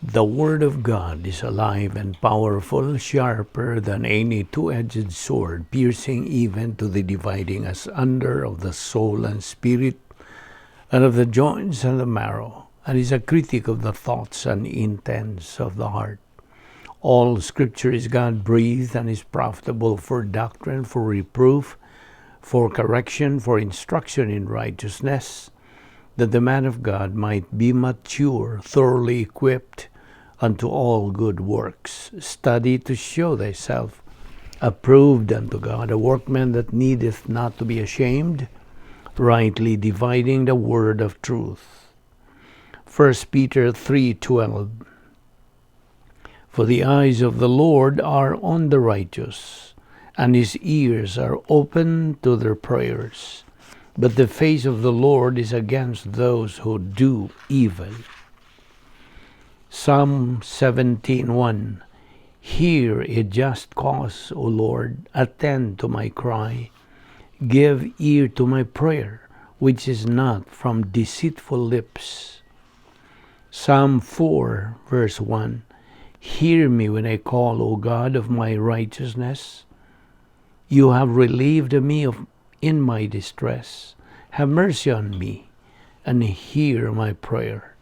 The Word of God is alive and powerful, sharper than any two-edged sword, piercing even to the dividing asunder of the soul and spirit, and of the joints and the marrow, and is a critic of the thoughts and intents of the heart. All Scripture is God-breathed and is profitable for doctrine, for reproof, for correction, for instruction in righteousness, that the man of God might be mature, thoroughly equipped unto all good works. Study to show thyself approved unto God, a workman that needeth not to be ashamed, rightly dividing the word of truth. 1 Peter 3:12. For the eyes of the Lord are on the righteous, and his ears are open to their prayers. But the face of the Lord is against those who do evil. Psalm 17:1. Hear a just cause, O Lord, attend to my cry. Give ear to my prayer, which is not from deceitful lips. Psalm 4, verse 1. Hear me when I call, O God of my righteousness. You have relieved me of in my distress. Have mercy on me and hear my prayer.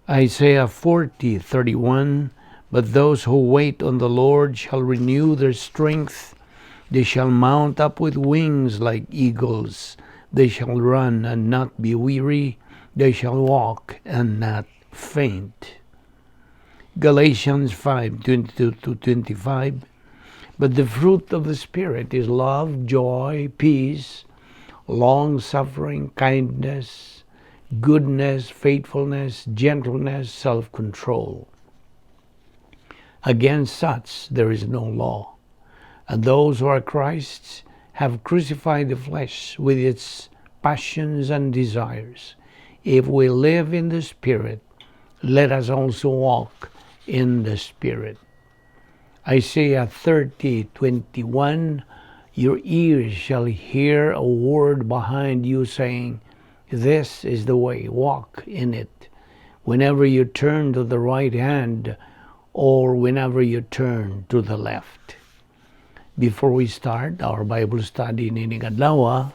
Isaiah 40:31. But those who wait on the Lord shall renew their strength. They shall mount up with wings like eagles. They shall run and not be weary. They shall walk and not faint. Galatians 5:22 to 25. But the fruit of the Spirit is love, joy, peace, long suffering, kindness, goodness, faithfulness, gentleness, self control. Against such there is no law. And those who are Christ's have crucified the flesh with its passions and desires. If we live in the Spirit, let us also walk in the Spirit. Isaiah 30:21. Your ears shall hear a word behind you saying, "This is the way, walk in it," whenever you turn to the right hand or whenever you turn to the left. Before we start our Bible study nining adlaw,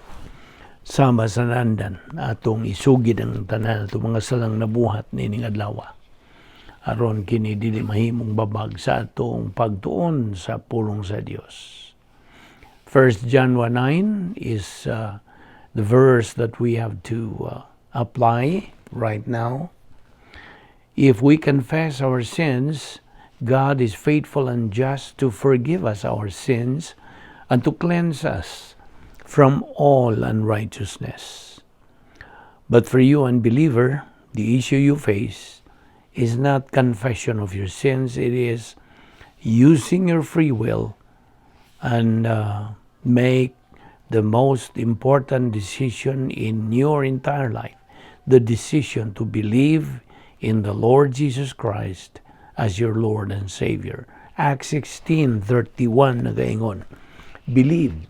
sama sa naandan, atong isugid ang tanan atong mga salang nabuhat nining adlaw, aron kini dili mahimong babag sa atong pagtuon sa pulong sa Dios. 1 John 1:9 is the verse that we have to apply right now. If we confess our sins, God is faithful and just to forgive us our sins and to cleanse us from all unrighteousness. But for you, unbeliever, the issue you face is not confession of your sins, it is using your free will and make the most important decision in your entire life, the decision to believe in the Lord Jesus Christ as your Lord and Savior. Acts 16:31 nagaingon, "Believe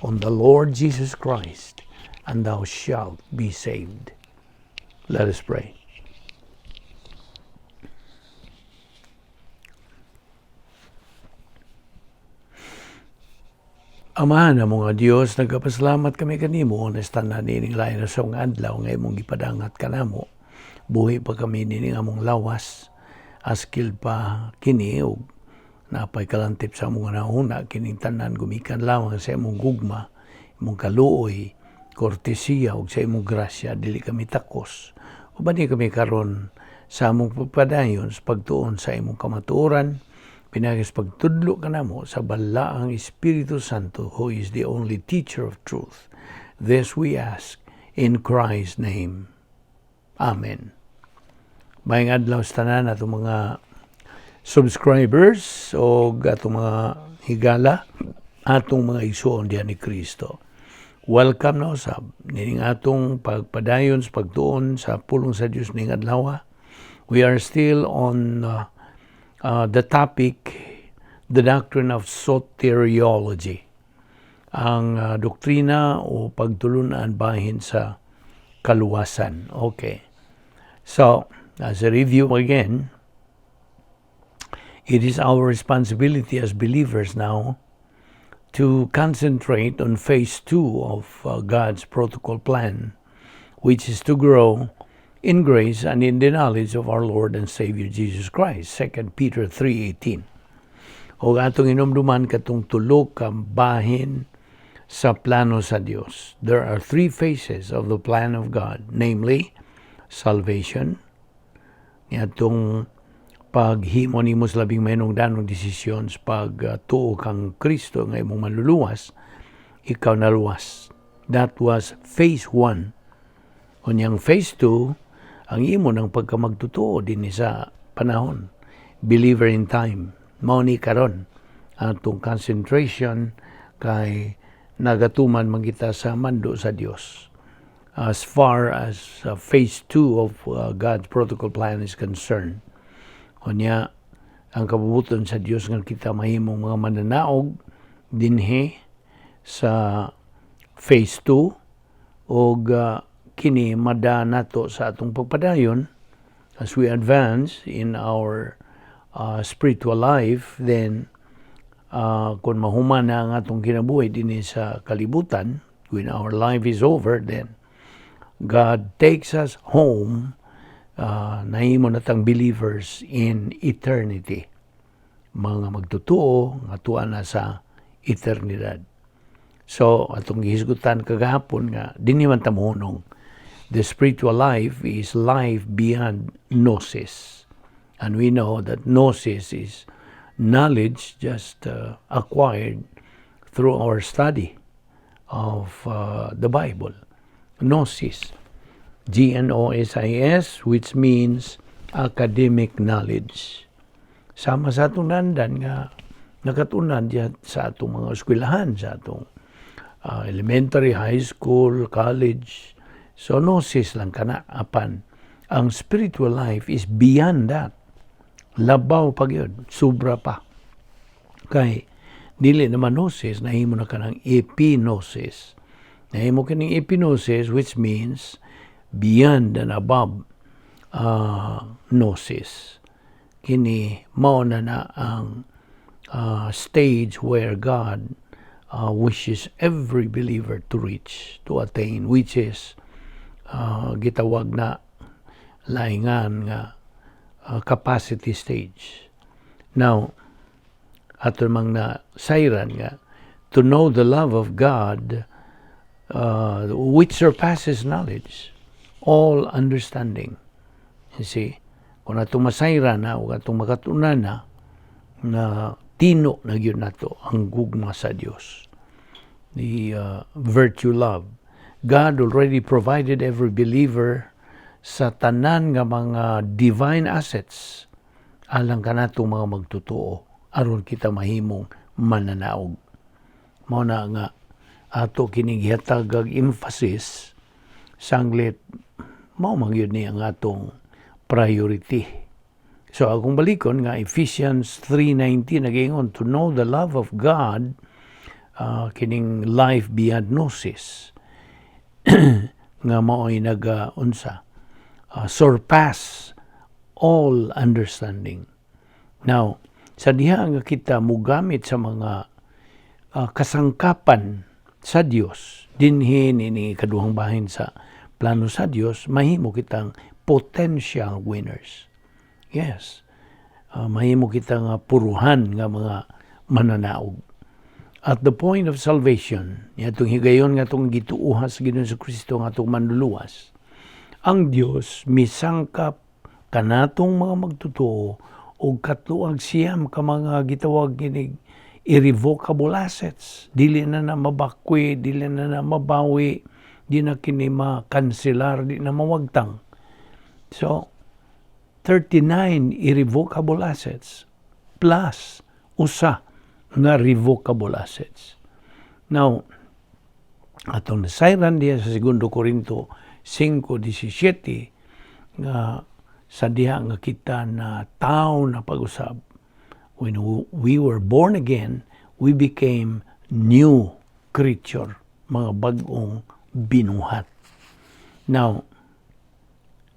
on the Lord Jesus Christ and thou shalt be saved." Let us pray. Amahan namo nga Dios, nagapasalamat kami kanimo na tanan nining lain sa nga adlaw nga imong gipadangat kanamo. Buhi pa kami nining among lawas, askil pa kini ug napay kalantip sa among hunahuna. Kining tanan gumikan lamang sa imong gugma, imong kaluoy, kortesiya ug sa imong grasya. Dili kami takos. Ubani kami karon sa among pagpadayon sa pagtuon sa imong kamatuoran pinaagi sa pagtudlo kanamo sa Balaang Espiritu Santo, who is the only teacher of truth. This we ask in Christ's name. Amen. Maayong adlaw sa tanan atong mga subscribers o atong mga higala, atong mga igsuon diha ni Kristo. Welcome na usab nining atong pagpadayon sa pagtuon sa pulong sa Dios ning adlaw. We are still on the topic, the doctrine of soteriology. Ang doktrina o pagtulunan bahin sa kaluwasan. Okay. So, As a review again, it is our responsibility as believers now to concentrate on phase two of God's protocol plan, which is to grow in grace and in the knowledge of our Lord and Savior Jesus Christ. 2 Peter 3:18. O atong hinumduman katong tulo ka bahin sa plano sa Dios. There are three phases of the plan of God, namely salvation, atong paghimo nimo sa labing mahinungdanong desisyon sa pag tuo kang Kristo nga imong manluluwas, ikaw naluwas. That was phase 1. Unyang phase 2, ang imo ng pagkamagtotoo din sa panahon. Believer in time. Mao ni karon atong concentration kay nagatuman man kita sa mando sa Dios as far as phase 2 of God's protocol plan is concerned. Unya, ang kabubuton sa Dios nga kita mahimong mga mananaog dinhi sa phase 2 og kini mada nato sa atong pagpadayon as we advance in our spiritual life. Then kung mahuman na ang atong kinabuhi dinhi sa kalibutan, when our life is over, then God takes us home, nahimo na tang believers in eternity, mga magtotoo nga tuwa na sa eternidad. So atong gihisgutan kagahapon nga dinhi man ta mohunong. The spiritual life is life beyond gnosis, and we know that gnosis is knowledge just acquired through our study of the Bible. Gnosis, Gnosis, which means academic knowledge. Sama sa atong nandan nga nakatunan diya sa atong mga eskwelahan, sa atong elementary, high school, college. So gnosis lang kana, apan ang spiritual life is beyond that. Labaw pa gyud, sobra pa. Kay dili naman gnosis, nahimo na kanang epignosis. Nahimo kining epignosis, which means beyond and above gnosis. Kini mao na na ang stage where God wishes every believer to reach, to attain, which is gitawag na laingan nga capacity stage. Now, ato mang na sayran nga to know the love of God which surpasses knowledge, all understanding. You see, kung atong masayra na o atong makatunan na na tino na gyud nato ang gugma sa Dios. The virtue love. God already provided every believer sa tanan nga mga divine assets alang kanatong mga magtotoo aron kita mahimong mananaog. Mao na nga ato kini gihatag og emphasis sanglit mao man gyud ni ang atong priority. So akong balikon nga Ephesians 3:19 nagaingon to know the love of God, kining life beyond gnosis nga mao'y naga unsa surpass all understanding. Now, sa diha nga kita mugamit sa mga kasangkapan sa Dios dinhi ni kaduhang bahin sa plano sa Dios, mahimo kitang potential winners. Yes. Mahimo kita nga puruhan nga mga mananaog. At the point of salvation, atong higayon nga atong gituohan sa Ginoong Kristo nga atong manluluwas, ang Dios misangkap kanatong mga magtotoo og 39 ka mga gitawag kinig irrevocable assets. Dili na na mabakwi, dili na na mabawi, di na kini makanselar, di na mawagtang. So, 39 irrevocable assets plus usa nga revocable assets. Now, atong nasayran diya sa 2 Korinto 5:17 nga sa diha nga kita na tao na pag-usab, when we were born again, we became new creature, mga bag-ong binuhat. Now,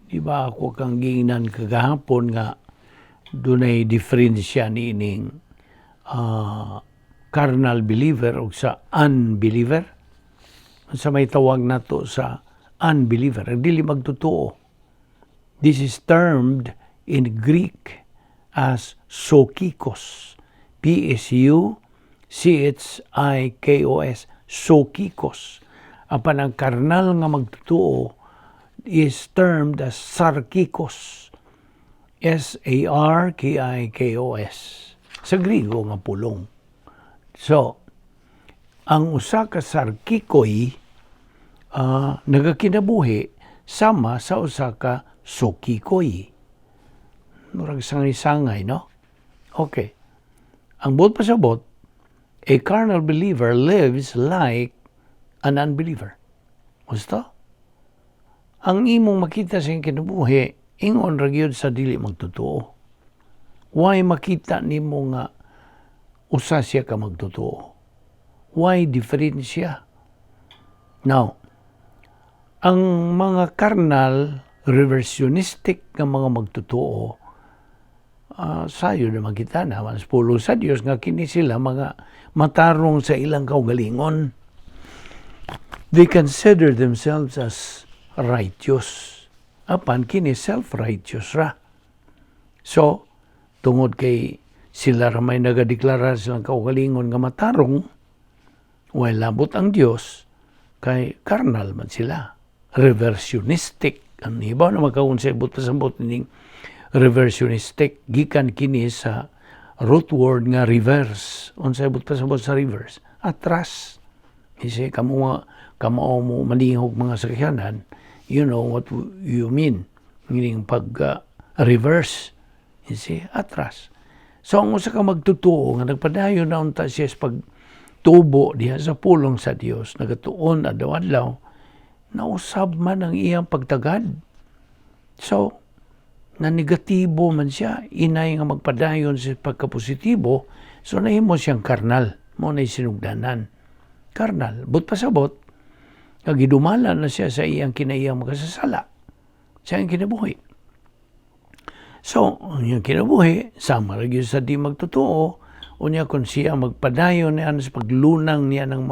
Di ba ako kang giingnan kagahapon nga dunay diferensya niining carnal believer o sa unbeliever? Sa may tawag nato sa unbeliever, ang dili magtotoo. This is termed in Greek as psuchikos. Psuchikos, psuchikos. Apan ang karnal nga magtotoo is termed as sarkikos. Sarkikos. Sa Griego nga pulong. So, ang usa ka sarkikoy nagakinabuhi sama sa usa ka psuchikoy. Murag sangay-sangay, no? Okay. Ang buot pasabot, a carnal believer lives like an unbeliever. Gusto? Ang imong makita sa iyang kinabuhi, ingon ra gyud sa dili magtotoo. Why makita nimo nga usa siya ka magtotoo? Why diferensya? Now, ang mga carnal, reversionistic nga mga magtotoo, sayo na makita na mas pulong sa Dios nga kini sila mga matarong sa ilang kaugalingon. They consider themselves as righteous. Apan kini self-righteous ra. So, tungod kay sila ra may nagadeklara silang kaugalingon nga matarong, way labot ang Dios, kay carnal man sila. Reversionistic. Ang iba na magkaon sa ibot pasabot ning reversionistic, gikan kini sa root word nga reverse. Unsa ibot pasabot sa reverse? Atras. Kasi kamo kamo mo manihog mga sakyanan, you know what you mean. Meaning pag reverse, you see, atras. So ang usa ka magtotoo nga nagpadayon na unta siya sa pagtubo diha sa pulong sa Dios, nagatuon adlaw-adlaw, nausab man ang iyang pagtagad. So, na negatibo man siya, inay nga magpadayon sa pagkapositibo, so nahimo siyang karnal, mao na sinugdanan. Karnal, but pasabot, kagidumala na siya sa iyang kinaiyang makasasala, sa iyang kinabuhi. So, ang iyang kinabuhi, sama ra gyud sa di magtotoo, unya kung siya magpadayon niya sa paglunang niya ng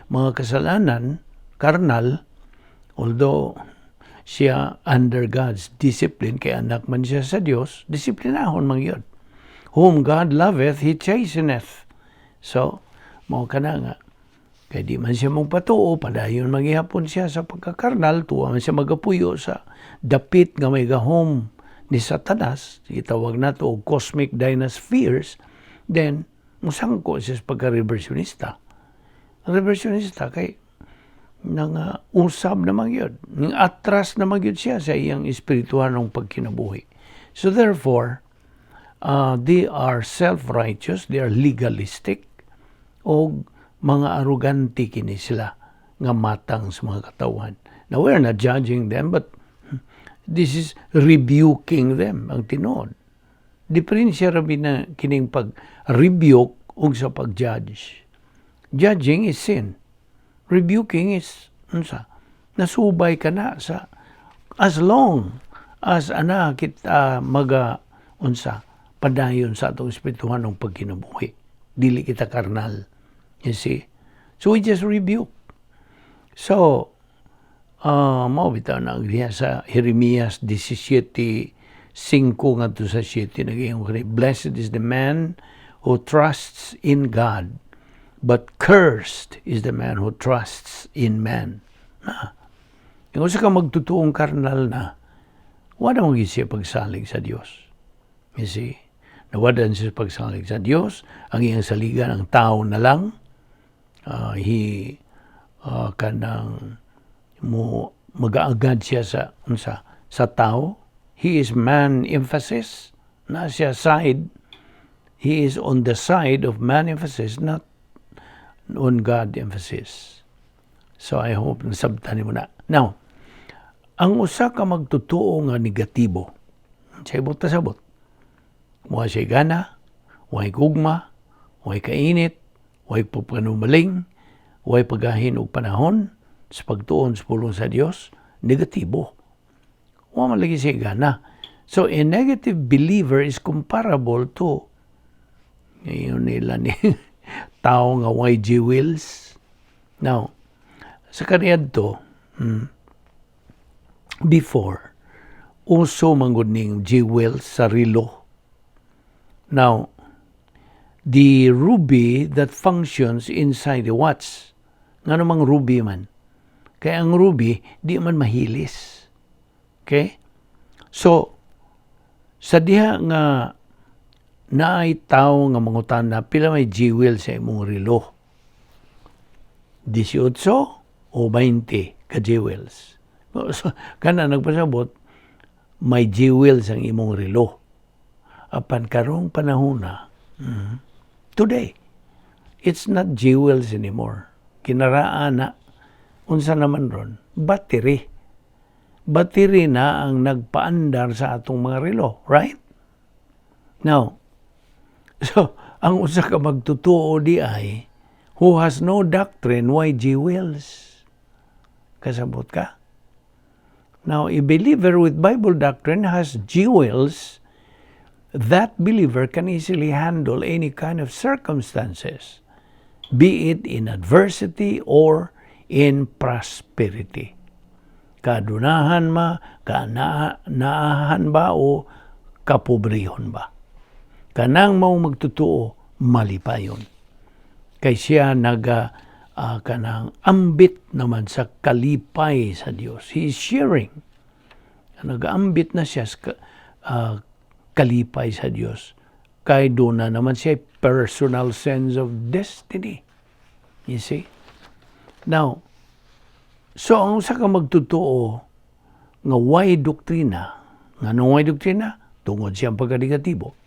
mga kasalanan, karnal, although siya under God's discipline, kay anak man siya sa Dios, disiplinahon man yun. Whom God loveth, He chasteneth. So, mao kana nga, kay di man siya mong patuo, padayon maghihapon siya sa pagkakarnal, tuwa man siya magapuyo sa dapit nga may gahom ni Satanas, itawag nato og cosmic dynaspheres, then musangko siya sa pagka-reversionista. Reversionista kay nang usab naman yun. Nang atras naman yun siya sa iyang espirituhanong pagkinabuhi. So therefore, they are self-righteous, they are legalistic, o mga arugante kini sila nga matang sa mga katawan. Now, we are not judging them, but this is rebuking them, ang tinuod. Diferensya ra na kining pag-rebuke ug sa pag-judge. Judging is sin. Rebuking is unsa? Nasubay ka na sa as long as ana kita maga unsa padayon sa atong espirituhanong pagkinabuhi. Dili kita karnal. You see? So we just rebuke. So, mao bitaw na diha sa Jeremias 17:5 ngadto sa 7, nag-ingon kani, "Blessed is the man who trusts in God, but cursed is the man who trusts in man." Na. Yung usa ka magtutuong karnal na, wala mo siya pagsalig sa Dios. You see? Nawadan siya pagsalig sa Dios, ang iyang saligan ang tao na lang. He kanang mo magaagad siya sa unsa sa tao. He is man emphasis na siya side. He is on the side of man emphasis, not on God emphasis. So I hope nasabtan mo na. Now, ang usa ka magtotoo nga negatibo sa ibot ta sabot, wa siya gana, way gugma, way kainit, way pagpanumaling, way pagahin og panahon sa pagtuon sa pulong sa Dios, negatibo. Wa man lagi siya gana. So, a negative believer is comparable to ngayon nila ni tao nga YG Wills. Now, sa kaniadto, before, uso manggod ning jewels sa relo. Now, the ruby that functions inside the watch, nga namang ruby man? Kaya ang ruby, di man mahilis. Okay? So, sa diha nga naay tao nga mangutana, "Pila may jewel sa imong relo? 18 o 20 ka jewels?" So, kana nagpasabot, may jewels ang imong relo. Apan karong panahon na, today, it's not jewels anymore. Kinaraan na, unsa naman ron? Battery. Battery na ang nagpaandar sa atong mga relo, right? Now, so, ang usa ka magtutuo di ay, who has no doctrine, way jewels. Kasabot ka? Now, a believer with Bible doctrine has jewels. That believer can easily handle any kind of circumstances, be it in adversity or in prosperity. Kadunahan ma, kanaahan ba o kapobrehon ba. Kanang mao magtutuo, malipayon. Kay siya naga kanang ambit naman sa kalipay sa Dios. He is sharing. Nagaambit na siya sa kalipay sa Dios. Kay doon na naman siya personal sense of destiny. You see? Now, so ang usa ka magtutuo nga way doktrina, nga way doktrina? Tungod siyang pagkanegatibo.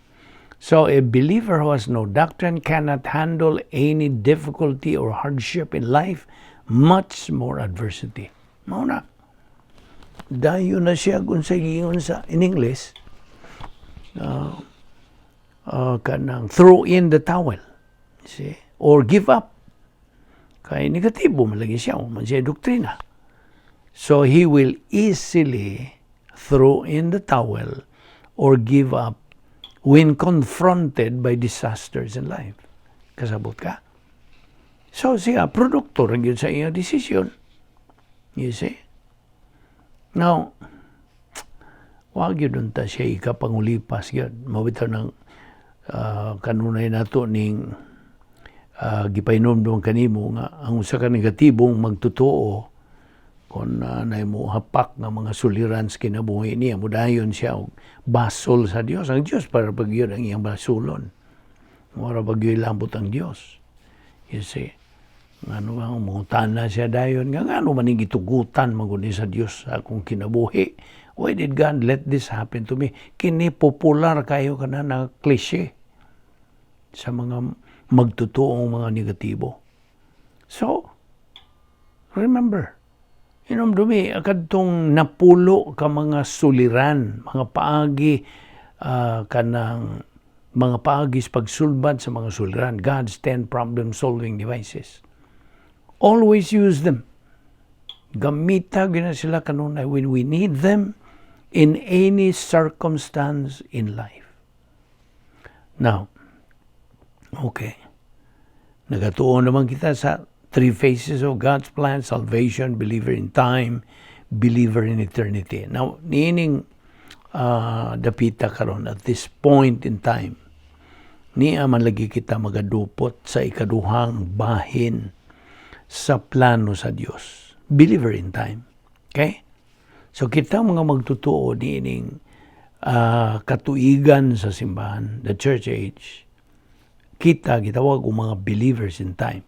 So a believer who has no doctrine cannot handle any difficulty or hardship in life, much more adversity. Mao na. Dayon na siya kung sa giingon sa in English, kanang throw in the towel. See? Or give up. Kay negatibo man lagi siya, man siya doktrina. So he will easily throw in the towel or give up when confronted by disasters in life. Kasabot ka? So siya, produkto rin yun sa iyang desisyon. You see? Now, wag yun ta siya ikapangulipas yun. Mabitaw ng kanunay nato ning gipainomdom kanimo nga ang usa ka negatibong magtotoo kung nay mo hapak nga mga suliran sa kinabuhi niya, mudayon siya og basol sa Dios. Ang Dios para pag yun ang iyang basulon, mura pag yun lambot ang Dios, you see? Ngano ang mangutana siya dayon nga ngano man ning gitugutan man gud ni sa Dios sa akong kinabuhi? Why did God let this happen to me? Kini popular kayo kana na cliche sa mga magtutuong mga negatibo. So remember, inomdumi kadtong 10 ka mga suliran, mga paagi, kanang mga paagi sa pagsulbad sa mga suliran, God's 10 problem solving devices. Always use them. Gamita gyud na sila kanunay when we need them in any circumstance in life. Now, okay. Nagatuo naman kita sa three phases of God's plan: salvation, believer in time, believer in eternity. Now, niining dapita karon at this point in time, niya man lagi kita magadupot sa ikaduhang bahin sa plano sa Dios. Believer in time. Okay? So kita mga magtutuo niining katuigan sa simbahan, the church age, kita gitawag og mga believers in time.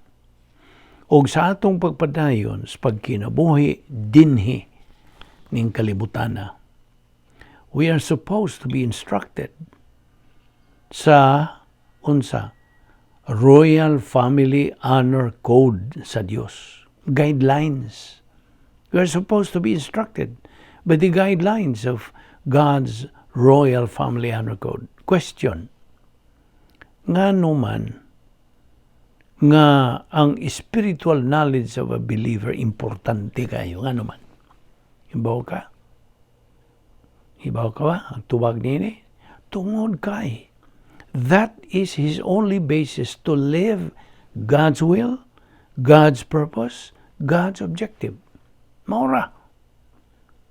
Og sa atong pagpadayon sa pagkinabuhi dinhi ning kalibutana, we are supposed to be instructed sa unsa? Royal Family Honor Code sa Dios. Guidelines. We are supposed to be instructed by the guidelines of God's Royal Family Honor Code. Question. Ngano man nga ang spiritual knowledge of a believer importante kayo? Ngano man? Ibaw ka? Ibaw ka ba ang tubag niini? Tungod kay that is his only basis to live God's will, God's purpose, God's objective. Mao ra.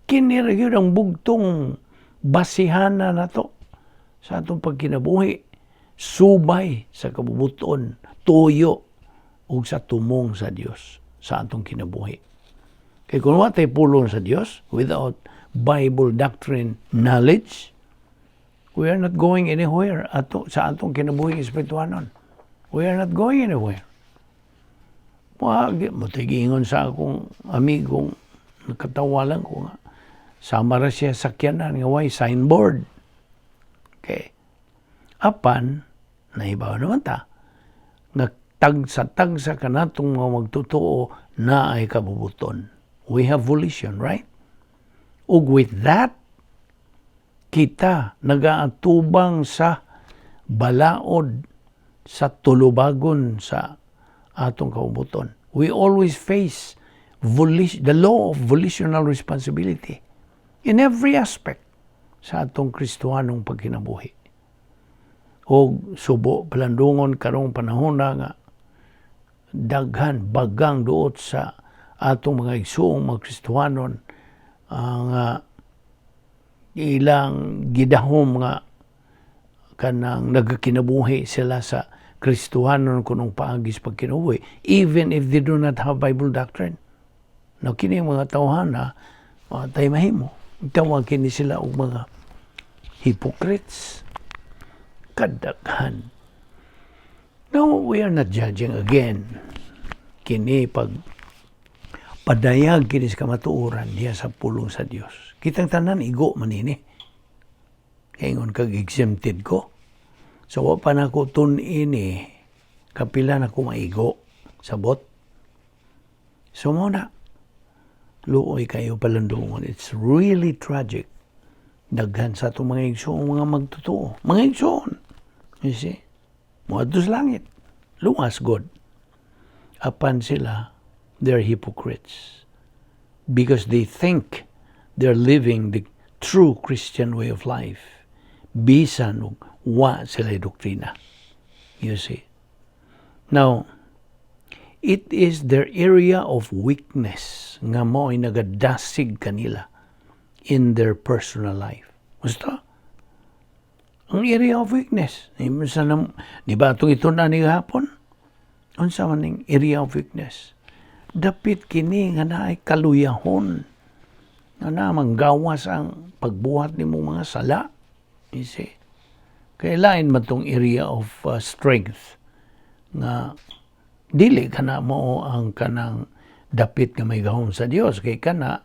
Kini ra gyud ang bugtong basihana nato sa atong pagkinabuhi subay sa kabubuton, tuyo ug sa tumong sa Dios sa atong kinabuhi. Kay kung wa tay pulong sa Dios, without Bible doctrine knowledge, we are not going anywhere ato sa atong kinabuhi espirituanon. We are not going anywhere. Wa mo tigingon sa akong amigong nakatawa lang ko nga sama ra siya sakyanan nga way signboard. Okay. Apan nahibaw naman ta nga tagsa-tagsa kanatong mga magtotoo naay kabubuton. We have volition, right? Ug with that, kita nagaatubang sa balaod sa tulubagon sa atong kabubuton. We always face the law of volitional responsibility in every aspect sa atong Kristohanong pagkinabuhi. O subo palandungon karong panahon na nga daghan bagang duot sa atong mga igsuong mga Kristohanon ang ilang gidahom nga kanang nagakinabuhi sila sa Kristohanon kunong paagi sa pagkinabuhi, even if they do not have Bible doctrine. No, kini mga tawhana tay mahimo. Tawag kini sila og mga hypocrites. Kadaghan. No, we are not judging again. Kini pag padayag kini sa kamatuoran diha sa pulong sa Dios. Kitang tanan igo man ini. Kay ingon kag exempted ko. So wa pa nako tun-ini kapila na ko maigo sabot. So mao na, luoy kayo palandungon. It's really tragic. Daghan sa atong mga igsoon, mga magtotoo. Mga igsoon. You see? Moadto sa langit. Luwas gud. Apan sila, they're hypocrites. Because they think they're living the true Christian way of life. Bisan og wa sila doktrina. You see? Now, it is their area of weakness nga mo ay nagadasig kanila in their personal life. Basta, ang area of weakness. Sa nam, di ba itong ito na ni hapon? Unsa man ning area of weakness? Dapit kini nga naay kaluyahon. Nga na manggawas ang pagbuhat nimo mga sala. You see? Kay lain man tong area of strength nga dili kana mo ang kanang dapit nga may gahom sa Dios, kay kana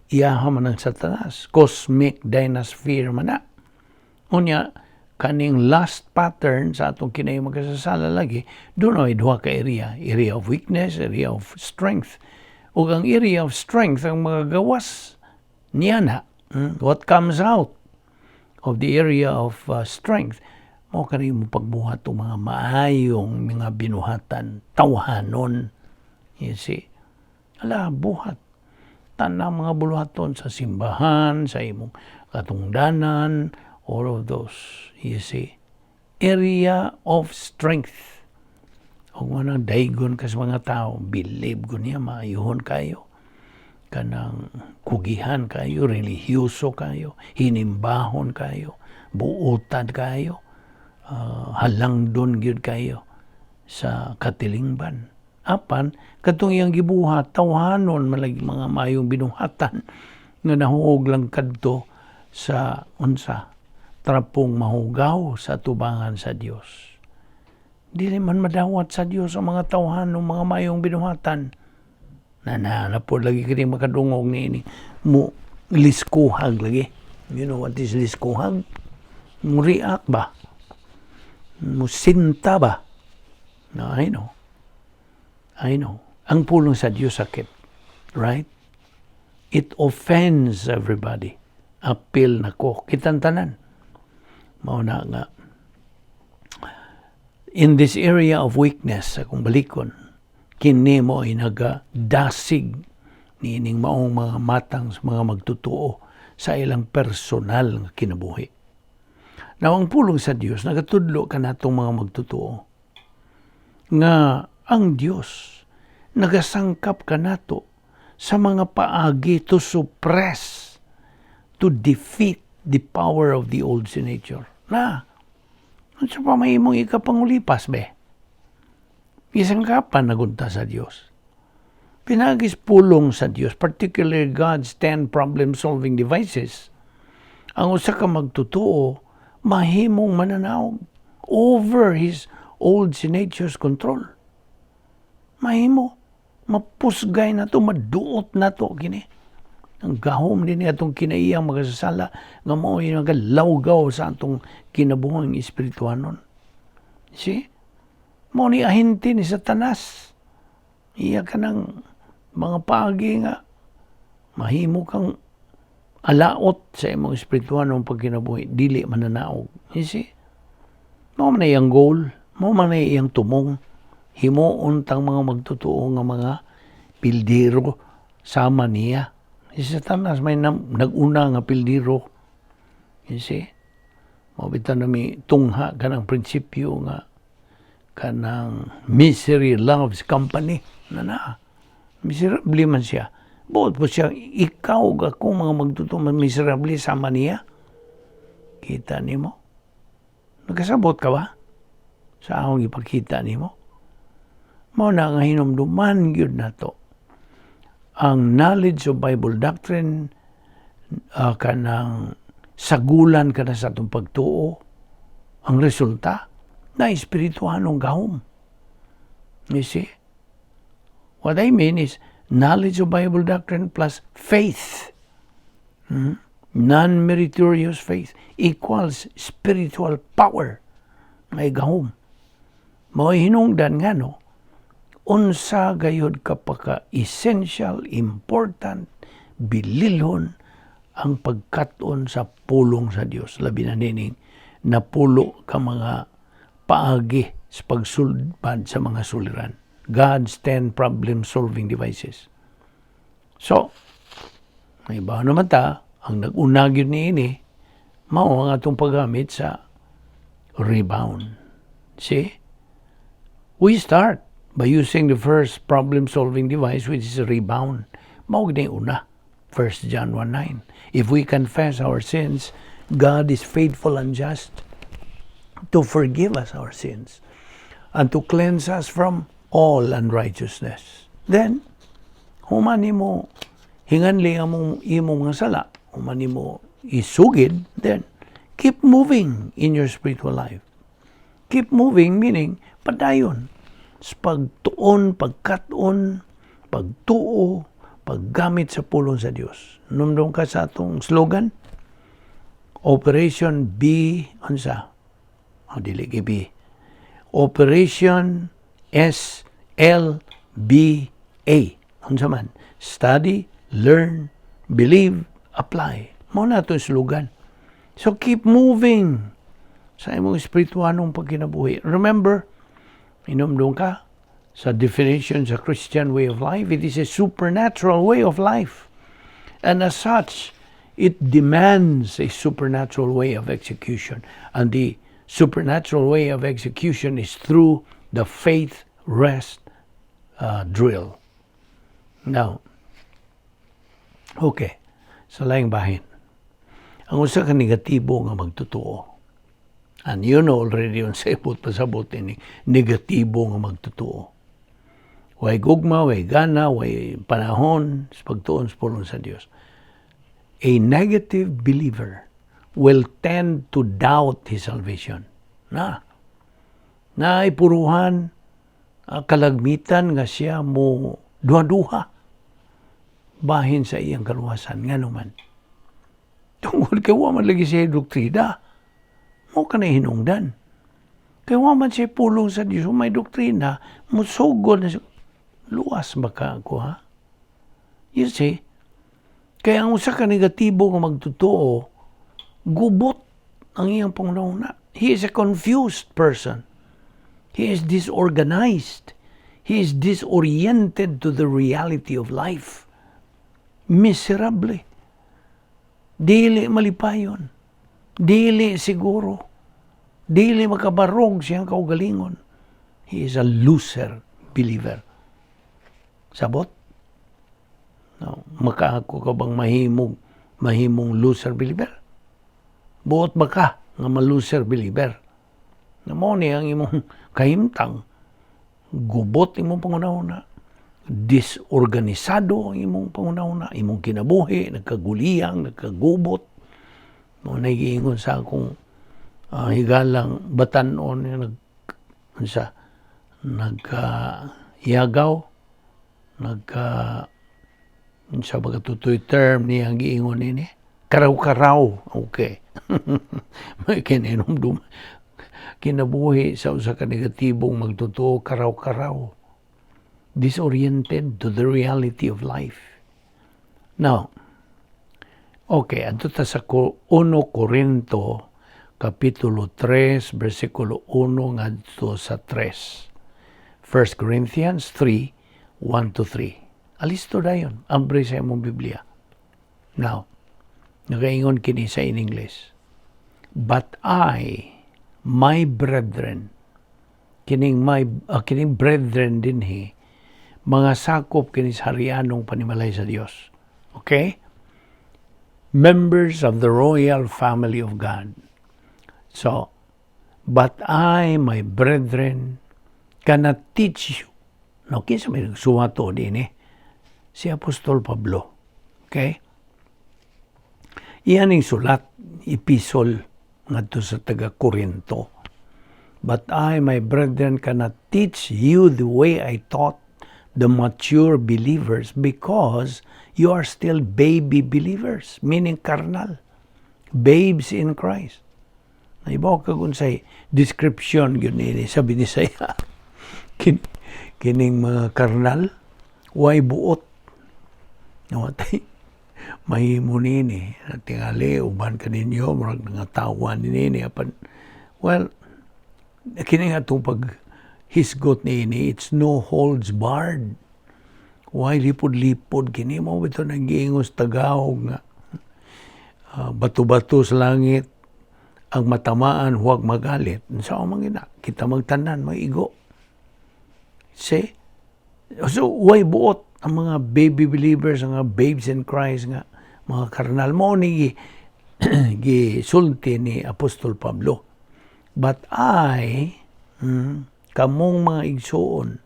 iyaha man ang Satanas, cosmic dynasphere man na. Unya kaning last pattern sa atong kinayi magkasasala lagi doon ay duha ka area: area of weakness, area of strength. Ug ang area of strength, ang mga gawas niya na, what comes out of the area of strength mo kani mo pagbuhat og mga maayong mga binuhatan, tawhanon, you see. Ala, buhat tanang mga buluhaton sa simbahan, sa imong katungdanan, all of those, you see, area of strength. Ug manang daygon ka sa mga tao, believe ko niya maayuhon kayo, kanang kugihan kayo, relihiyoso kayo, hinimbahon kayo, buotan kayo, halangdon gyud kayo sa katilingban. Apan katong iyang gibuhat, tawhanon man lagi, mga maayong binuhatan nga nahuog lang kadto sa unsa, trapong mahugaw sa tubangan sa Dios. Dili man madawat sa Dios ang mga tawhanon, mga maayong binuhatan. Na na po lagi kini makadungog ni ini mo liskuhag lagi. You know what is liskuhag? Mo react ba? Mo sinta ba? No, I know. I know. Ang pulong sa Diyos sakit. Right? It offends everybody. Apil na ko. Kitang tanan. Mao na nga in this area of weakness, akong balikon, kini mo ay nagadasig niining maong mga matang sa mga magtotoo sa ilang personal nga kinabuhi. Now, ang pulong sa Dios nagatudlo kanatong mga magtotoo nga ang Dios nagasangkap kanato sa mga paagi to suppress, to defeat the power of the old sin nature. Na, unsa pa may imong ikapangulipas be? Gisangkapan na gud ta sa Dios. Pinaagi sa pulong sa Dios, particularly God's 10 problem-solving devices, ang usa ka magtotoo mahimong mananaog over his old sin nature's control. Mahimo. Mapusgay na to, maduot na to, kini. Ang gahom din atong kinaiyang makasasala nga mao yung nagalawgaw sa atong kinabuhing espirituanon. See? Mao ni ahente ni Satanas. Iya ka ng mga paagi nga mahimo kang alaot sa imong espirituanong pagkinabuhi, dili mananaog. You see? Mao man na iyang goal, mao man na iyang tumong. Himuon tang mga magtotoo nga mga pildero sama niya. Si Satanas may nag-una nga pildero. You see? Mao bitaw na mi tungha kanang prinsipyo nga kanang misery loves company na na. Miserable man siya. Buot po siya, ikaw ug ako mga magtotoo, miserable sama niya. Kita nimo? Nagkasabot ka ba sa akong ipakita nimo? Mao na nga hinumduman gyud nato ang knowledge of Bible doctrine, kanang sagulan ka na sa atong pagtuo, ang resulta na espirituhanong gahom. You see? What I mean is knowledge of Bible doctrine plus faith. Non-meritorious faith equals spiritual power. May gahom. Mao'y hinungdan nga no, unsa gayud kapaka essential, important, bililhon ang pagkat-on sa pulong sa Dios, labi na nining napulo ka mga paagi sa pagsulbad sa mga suliran. God's 10 problem-solving devices. So, may baho naman ta, ang nag-una gyud niini, mao ang atong paggamit sa rebound. See? We start by using the first problem-solving device, which is rebound. Mao gyud una. 1 John 1:9. If we confess our sins, God is faithful and just to forgive us our sins and to cleanse us from all unrighteousness. Then, human nimo hinganli ang mong imong mga sala, human nimo isugid, then keep moving in your spiritual life. Keep moving meaning padayon sa pagtuon, pagkat-on, pagtuo, paggamit sa pulong sa Dios. Numdum ka sa atong slogan? Operation B, unsa? Oh, dili kay B. Operation S L B A. Unsa man? Study, learn, believe, apply. Mao na itong slogan. So keep moving sa imong espirituanong pagkinabuhi. Remember, hinumdum ka sa definition sa Christian way of life, it is a supernatural way of life. And as such, it demands a supernatural way of execution. And the supernatural way of execution is through the faith rest drill. Now, okay, sa laing bahin, ang usa ka negatibo nga magtotoo. And you know already unsay buot pasabot ini negatibo nga magtotoo. Way gugma, way gana, way panahon sa pagtuon sa pulong sa Dios. A negative believer will tend to doubt his salvation. Na. Naay puruhan, kalagmitan nga siya mo duha-duha bahin sa iyang kaluwasan. Ngano man? Tungod kay wa man lagi siya doktrina. Mao ka na hinungdan. Kay wa man siya pulong sa Dios, may doktrina, musugod na siya. Luwas ba ka ako, ha? You see? Kaya ang usa ka negatibo nga magtotoo, gubot ang iyang panghuna. He is a confused person. He is disorganized. He is disoriented to the reality of life. Miserable. Dili malipayon. Dili siguro. Dili makabarog siyang kaugalingon. He is a loser believer. Sabot? No, makaako ka bang mahimong loser believer? Buot ba ka nga ma-loser believer? Na mo ni ang imong kahimtang, gubot imong panghunahuna, disorganisado ang imong panghunahuna, imong kinabuhi, nagkaguliyang, nagkagubot. Mo na giingon sa akong higalang batanon nga nag unsa, nagka yagaw, nagka unsa ba katutoy term niya giingon ini, karaw-karaw. Okay, may kininumdum kinabuhi sa usa ka negatibong magtotoo, karaw-karaw, disoriented to the reality of life. Now, okay, adto ta sa 1 Corinto kapitulo 3 bersikulo 1 ngadto sa 3. 1 Corinthians 3 1 to 3. Alisto dayon, ambre sa imong Biblia. Now, nagaingon kini sa in English. "But I, my brethren," kining brethren dinhi, mga sakop kini sa harianong panimalay sa Dios. Okay? Members of the royal family of God. So, "But I, my brethren, cannot teach you." No, kinsa may nagsuwato din eh? Si Apostol Pablo. Okay? Iyan ang sulat, epistle, ngadto sa taga Corinto. "But I, my brethren, cannot teach you the way I taught the mature believers because you are still baby believers," meaning carnal, babes in Christ. Naibaw ka kung say description yun ni sa Binisaya. Kining mga karnal, way buot. Nawatay. Mahimo nini. Tingali, uban ka ninyo, murag nga nini. Apan, well, kini nga itong pag hisgot niini, it's no holds barred. Why lipod-lipod kini mo ito nag-iingos Tagahog nga bato-bato sa langit ang matamaan, huwag magalit sa man gina kita magtanan maigo. See, so why buot ang mga baby believers, ang mga babes in Christ nga mga karnal mo ni gisulti ni Apostol Pablo. "But I," kamong mga igsuon,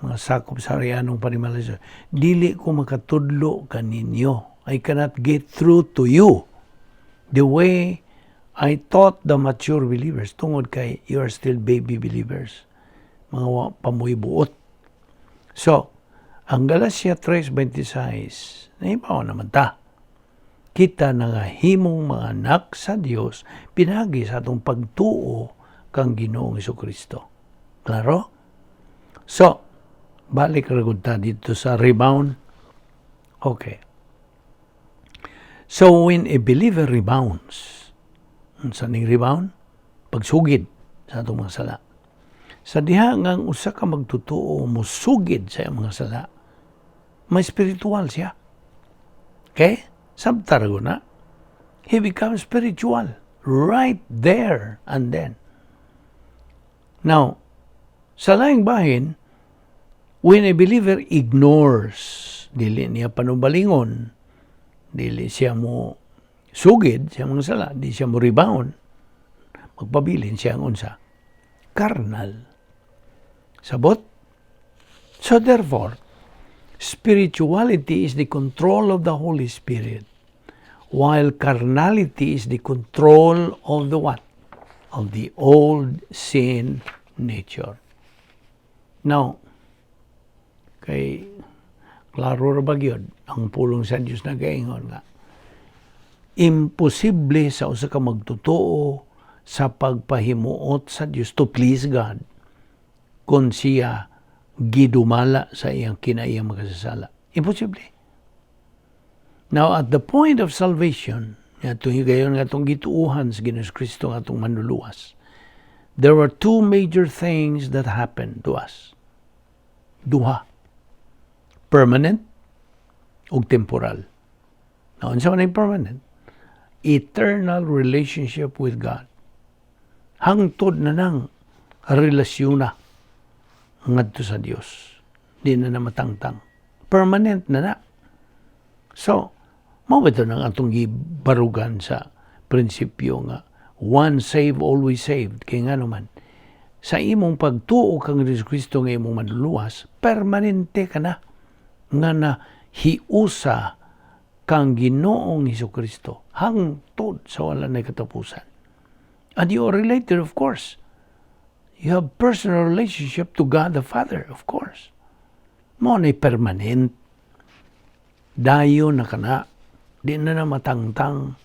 mga sakop sa harianong panimalay, "dili ko makatudlo kaninyo. I cannot get through to you the way I taught the mature believers," tungod kay you are still baby believers. Mga pamoy buot. So, ang Galatia 3.26, naibaw naman ta. Kita na nga himong mga anak sa Dios pinagi sa atong pagtuo kang Ginoong Kristo. Klaro? So, balik ra gud ta dito sa rebound. Okay. So, when a believer rebounds, unsa ning rebound? Pagsugid sa atong mga sala. Sa diha nga ang usa ka magtotoo musugid sa iyang mga sala, may spiritual siya. Okay? Sabta ra na. He becomes spiritual right there and then. Now, sa laing bahin, when a believer ignores, dili niya panubalingon, dili siya mo sugid siya mga sala, di siya mo rebound, magpabilin siya ang unsa? Carnal. Sabot? So therefore, spirituality is the control of the Holy Spirit, while carnality is the control of the what? Of the old sin nature. Now, kay klaro ra ba gyud ang pulong sa Dios, nagaingon nga imposible sa usa ka magtotoo sa pagpahimuot sa Dios, to please God, kung siya gidumala sa iyang kinaiyang makasasala. Imposible. Now, at the point of salvation, atong higayon nga atong gituuhan sa Ginoong Kristo nga atong manluluwas, there were two major things that happened to us. Duha. Permanent ug temporal. Now, unsa man ang permanent? Eternal relationship with God. Hangtod na nang relasyon na ngadto sa Dios. Di na na matangtang. Permanent na na. So, mao ba nang atong gibarugan sa prinsipyo nga once saved, always saved? Kay nga naman, sa imong pagtuo kang Hesus Kristo nga imong manluluwas, permanente ka na nga na hiusa kang Ginoong Hesus Kristo hangtod sa wala na katapusan. And you are related, of course. You have personal relationship to God the Father, of course. Mao na permanent. Dayon na kana. Di na na matangtang.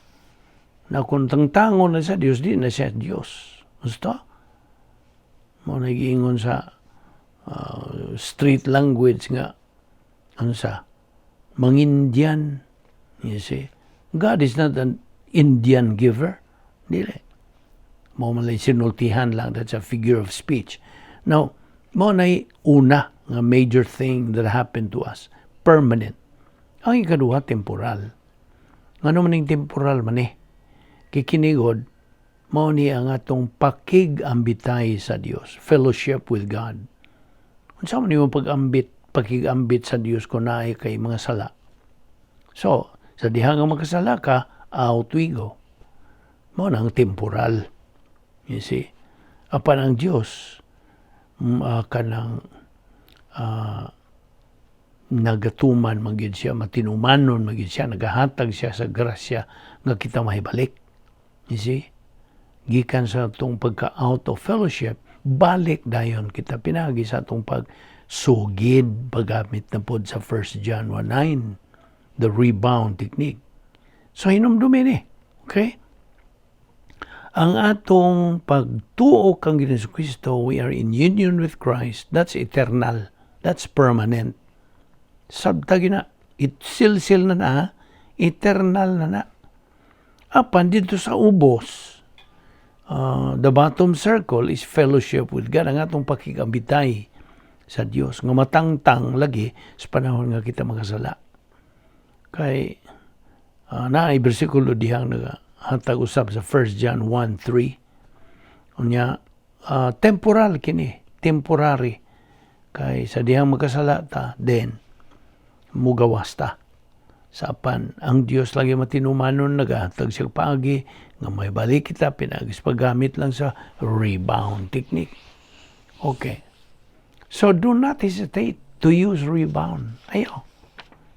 Na kung tangtangon na sa Dios, di na siya Dios. Gusto? Mao na giingon sa street language nga ano sa mangindian. You see, God is not an Indian giver. Dili. Mao man lang, sinultihan lang. That's a figure of speech. Now, mao na una nga major thing that happened to us. Permanent. Ang ikaduha, temporal. Ngano man ning temporal man eh? Kikinigod, mao ni ang atong pakig-ambitay sa Dios, fellowship with God. Unsa man imong pag-ambit, pakig-ambit sa Dios kung naay kay mga sala? So, sa diha nga makasala ka, out we go. Mao na ang temporal. You see? Apan ang Dios kanang nagatuman man gyud siya, matinumanon man gyud siya, nagahatag siya sa grasya nga kita mahibalik. You see? Gikan sa atong pagka out of fellowship, balik dayon kita pinagi sa atong pagsugid, paggamit na pod sa 1 John 1:9, the rebound technique. So hinumdumi ni. Okay? Ang atong pagtuo kang Ginoong Kristo, we are in union with Christ. That's eternal. That's permanent. Sabta na. Itsilsil na na. Eternal na na. Apan dito sa ubos, the bottom circle is fellowship with God. Ang atong pakigambitay sa Dios nga matangtang lagi sa panahon nga kita makasala. Kay naay bersikulo dihang nagahatag usab sa 1 John 1:3. Unya temporal kini, temporary. Kay sa dihang makasala ta, then mugawas ta. Sa apan ang Dios lagi matinumanon, nagahatag siya paagi nga may balik kita pinagi sa paggamit lang sa rebound technique. Okay. So do not hesitate to use rebound. Ayo.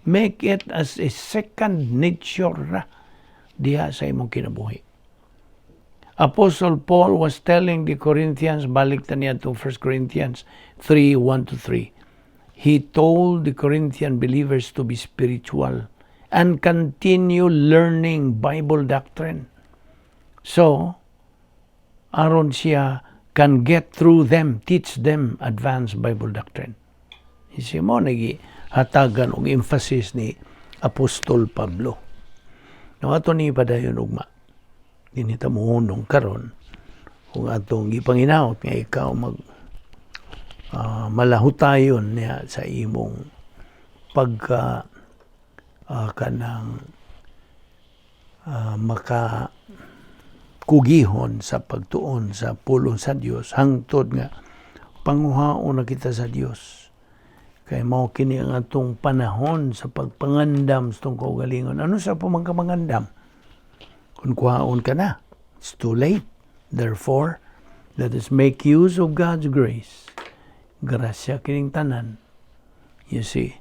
Make it as a second nature na diha sa imong kinabuhi. Apostle Paul was telling the Corinthians, balik ta niya to 1 Corinthians 3, 1 to 3. He told the Corinthian believers to be spiritual and continue learning Bible doctrine. So, aron siya can get through them, teach them advanced Bible doctrine. Isi mao nagi hatagan og emphasis ni Apostol Pablo. No, ato ni padayon ugma. Dinhi ta mohunong karon kung atong gipanginaot nga ikaw mag malahutayon niya sa imong pagka kanang maka kugihon sa pagtuon sa pulong sa Dios hangtod nga panguhaon na kita sa Dios, kay mao kini ang atong panahon sa pagpangandam sa atong kaugalingon. Ano sa pamangkamangandam kung kuhaon ka na? It's too late. Therefore, let us make use of God's grace. Grasya kining tanan, you see.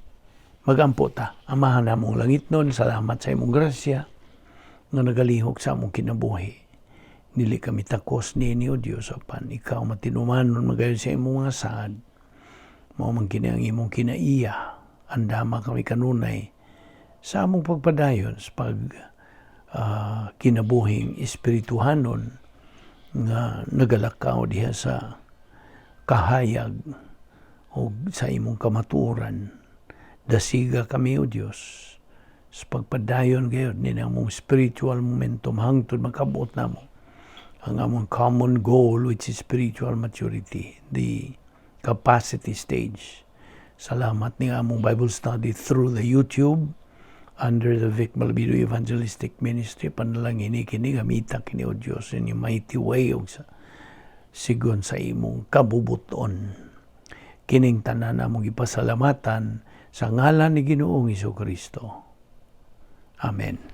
Magampo ta. Amahan namong langitnon, salamat sa imong grasya nga nagalihok sa among kinabuhi. Dili kami takos niini, O Dios, apan ikaw matinumanon magayon sa imong mga saad. Mao man kini ang imong kinaiya. Andama kami kanunay sa among pagpadayon sa pag kinabuhing espirituhanon nga nagalakaw diha sa kahayag o sa imong kamatuoran. Dasiga kami, O Dios, sa pagpadayon gayud ni among spiritual momentum hangtod makabot namo ang among common goal, which is spiritual maturity, the capacity stage. Salamat ni among Bible study through the YouTube. Under the Vic Malvido Evangelistic Ministry, panalangini kini, gamita kini, O Diyos, in your mighty way ug sa sigon sa imong kabubuton. Kining tanan among ipasalamatan sa ngalan ni Ginoong Kristo. Amen.